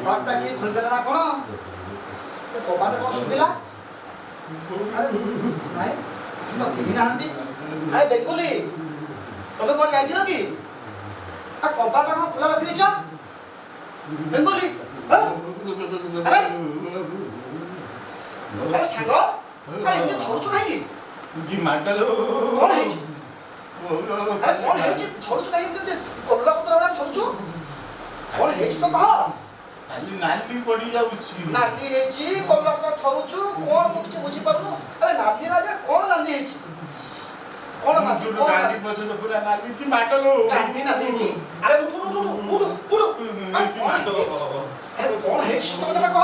କବାଟଟା କିଏ ଖୋଲିଦେଲା ନା କଣ? ଏ କବାଟ କଣ ଶୁଭିଲା? ଆରେ ନାଇଁ, ଏଠି ତ କେହି ନାହାନ୍ତି। ଆରେ ବେଙ୍ଗୁଲି, ତମେ କୁଆଡେ ଯାଇଥିଲ କି? ଆ କବାଟ କଣ ଖୋଲା ରଖିଦେଇଛ? ବେଙ୍ଗୁଲି, ଆଁ? ଆରେ ଆରେ ସାଙ୍ଗ, ଆରେ ଏମିତି ଥରୁଛୁ କାହିଁକି? କି ମାଡ! କଣ ହେଇଛି? ଆରେ କଣ ହେଇଛି? ଥରୁଛୁ କାହିଁକି? ଏମିତି କଲରା ପତ୍ର ଭଳିଆ ଥରୁଛୁ, କଣ ହେଇଛି ତ କହ। ଖାଲି ନାଲି ପଡି ଯାଉଛି। ନାଲି ହେଇଛି, କଲରା ପତ୍ର ଥରୁଛୁ, କଣ ମୁଁ କିଛି ବୁଝିପାରୁନୁ। ଆରେ ନାଲି ନାଲି କଣ ନାଲି ହେଇଛି? କଣ ନାଲି? କଣ ଗାଣ୍ଡି ନାଲି? ପର୍ଯ୍ୟନ୍ତ ପୁରା ନାଲି, କି ମାଡ ଲୋ! ଗାଣ୍ଡି ନାଲି ହେଇଛି? ଆରେ ଉଠୁ ଉଠୁ ଉଠୁ ଉଠୁ ଉଠୁ। ଆରେ କି କଣ ମାଡ! ଆରେ କଣ ହେଇଛି? ସତ କଥାଟା କହ।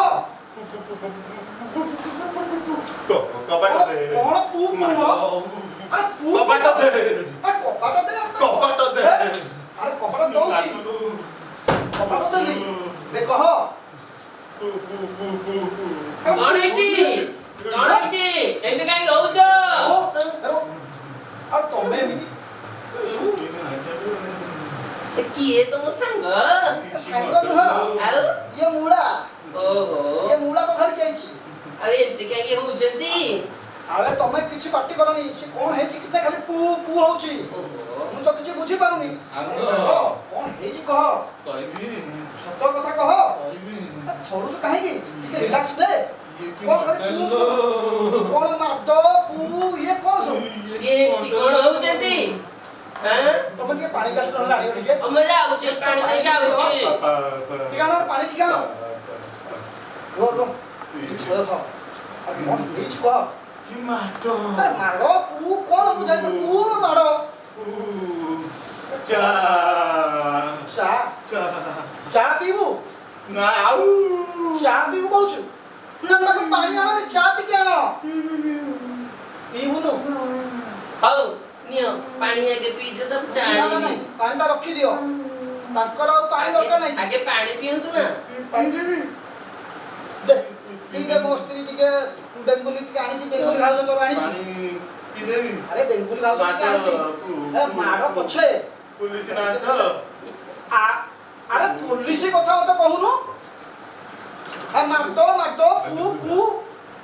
କବାଟ ଦେ। କଣ ପୁ ପୁ? ମାଡ। ଆରେ ପୁ କବାଟ ଦେ। ଆରେ କବାଟ ଦେ। କବାଟ ଦେ। ଆରେ କବାଟ ଦଉଛି, କବାଟ ଦେଲି, ବେ କହ। କଣ ହେଇଛି? କଣ ହେଇଛି? ଏମିତି କାହିଁକି ହଉଛ? ଓ, ଆରେ ଆଉ ତମେ ଏମିତି ଏ କିଏ ତମ ସାଙ୍ଗ? ଏ ସାଙ୍ଗ ନୁହଁ। ଆଉ? ଇଏ ମୂଳା। ଓହୋ। ଇଏ ମୂଳା ଧରିକି ଆଇଛି। ଆଉ ଏମିତି କାହିଁକି ହଉଛନ୍ତି? ଆରେ ତମେ କିଛି ପାଟି କରନି, ସେ କଣ ହେଇଛି କିଛି ନା, ଖାଲି ପୁ ପୁ ହଉଛି। ଓହୋ। ମୁଁ ତ କିଛି ବୁଝିପାରୁନି। ଆରେ ସାଙ୍ଗ, କଣ ହେଇଛି କହ। କହିବି। ସତ କଥା କହ। କହିବି। ଆ, ଥରୁଛୁ କାହିଁକି? ଟିକେ ରିଲାକ୍ସ ନେ। ଇଏ କି କଣ ଖାଲି ପୁ ମାଡ ପୁ? କଣ ମାଡ ପୁ, ଇଏ କଣ ସବୁ? ଇଏ ଏମିତି କଣ ହଉଛନ୍ତି? ଆଁ? ତମେ ଟିକେ ପାଣି ଗ୍ଲାସ ନହେଲେ ଆଣିବ ଟିକେ। ମୁଁ ଯାଉଛି, ପାଣି ନେଇକି ଆଉଛି। ଟିକେ ଆଣ, ପାଣି ଟିକେ ଆଣ। ରୁହ ରୁହ, ଟିକେ ଥୟ ଥ। ଆରେ କଣ ହେଇଛି କହ। କି ମାଡ! ଆରେ ମାଡ଼ ପୁ କଣ ମୁଁ ଜାଣିନି, ପୁ ମାଡ଼। ଚା। ଚା? ଚା। ଚା ପିଇବୁ? ନା ଆଉ। ଚା ପିଇବୁ କହୁଛୁ ନା? ତାକୁ ପାଣି ଆଣନି, ଚା ଟିକେ ଆଣ। ପିଇବୁନୁ? ହଉ ନିଅ ପାଣି, ଆଗେ ପିଇଛ ତ ଚା ନା ନା। ଆଣିବି। ନାଇଁ, ପାଣିଟା ରଖିଦିଅ, ତାଙ୍କର ଆଉ ପାଣି ଦରକାର ନାହିଁ। ଆଗେ ପାଣି ପିଅନ୍ତୁ ନା। ପାଣି ଦେ, ପିଇଦେ। ମୋ ସ୍ତ୍ରୀ ଟିକେ ବେଙ୍ଗୁଲି ଟିକେ ଆଣିଛି, ବେଙ୍ଗୁଲି ଭାଉଜ ତୋର ଆଣିଛି। ପାଣି ପିଇଦେବି। ଆରେ ବେଙ୍ଗୁଲି ଭାଉଜ ଟିକେ ଆଣିଛି। ଏ ମାଡ଼ ପଛେ। ପୋଲିସ ନାହାନ୍ତି ତ? ଆରେ ପୋଲିସ କଥା ମତେ କହୁନୁ। ଆ ମାଡ଼ ମାଡ଼ ପୁ ପୁ,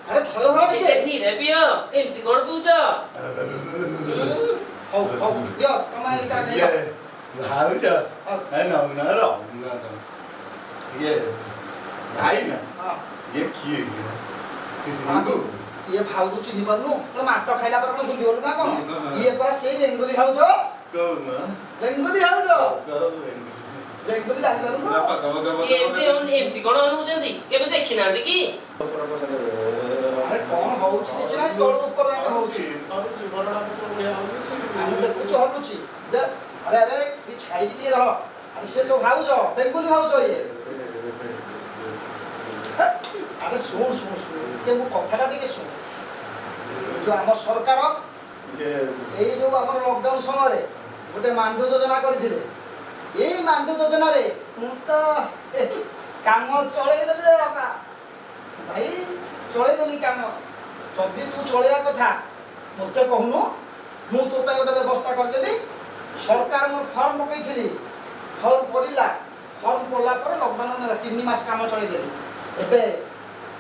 ଆରେ ଥୟ ହ ଟିକେ ଟିକେ। ଧୀରେ ପିଅ, ଏମିତି କଣ ପିଉଛ? ହଉ ହଉ, ଦିଅ ତମେ ଏଇଟା ନେଇଯାଅ। ଭାଉଜ। ହଉ। ନଉନ, ରହୁନ ତମେ ଇଏ ଭାଇ ନା? ହଁ। ଇଏ କିଏ? ହଁ। ଇଏ ଭାଉଜ ଚିହ୍ନି ପାରୁନୁ? କଣ ମାଟ ଖାଇଲା ପରେ କଣ ଭୁଲିଗଲୁ ନା କଣ? ଇଏ ପରା ସେଇ ବେଙ୍ଗୁଲି ଭାଉଜ। କହୁନ। ବେଙ୍ଗୁଲି ଭାଉଜ। ବେଙ୍ଗୁଲି ଜାଣିପାରୁନୁ? ଏମିତି ଏମିତି କଣ ଅନଉଛନ୍ତି? କେବେ ଦେଖି ନାହାନ୍ତି କି? ଆରେ କଣ ହଉଛି? କିଛି ନାହିଁ, ତଳୁ ଉପର ଯାକେ ହଉଛି। ଆମେ ଦେଖୁଛୁ ହଲୁଛି ଯେ। ଆରେ ଆରେ, ଟିକେ ଛାଡିକି ଟିକେ ରହ। ଆରେ ସେ ତୋ ଭାଉଜ, ବେଙ୍ଗୁଲି ଭାଉଜ ଇଏ। ହେ, ଆରେ ଶୁଣ ଶୁଣ ଶୁଣ ଟିକେ, ମୁଁ କଥାଟା ଟିକେ ଶୁଣ। ଏଇ ଯୋଉ ଆମ ସରକାର, ଏଇ ଯୋଉ ଆମର ଲକଡାଉନ ସମୟରେ ଗୋଟେ ମାଣ୍ଡୁ ଯୋଜନା କରିଥିଲେ, ଏଇ ମାଣ୍ଡୁ ଯୋଜନାରେ ମୁଁ ତ କାମ ଚଳେଇ ଦେଲି ରେ ବାପା ଭାଇ, ଚଳେଇ ଦେଲି କାମ। ଯଦି ତୁ ଚଳେଇବା କଥା ମୋତେ କହୁନୁ, ମୁଁ ତୋ ପାଇଁ ଗୋଟେ ବ୍ୟବସ୍ଥା କରିଦେବି। ସରକାର ମୋର ଫର୍ମ ପକେଇଥିଲି, ଫର୍ମ ପଡ଼ିଲା, ଫର୍ମ ପଡ଼ିଲା ପରେ ଲକଡାଉନ ହେଲା, 3 ମାସ କାମ ଚଳେଇଦେଲି। ଏବେ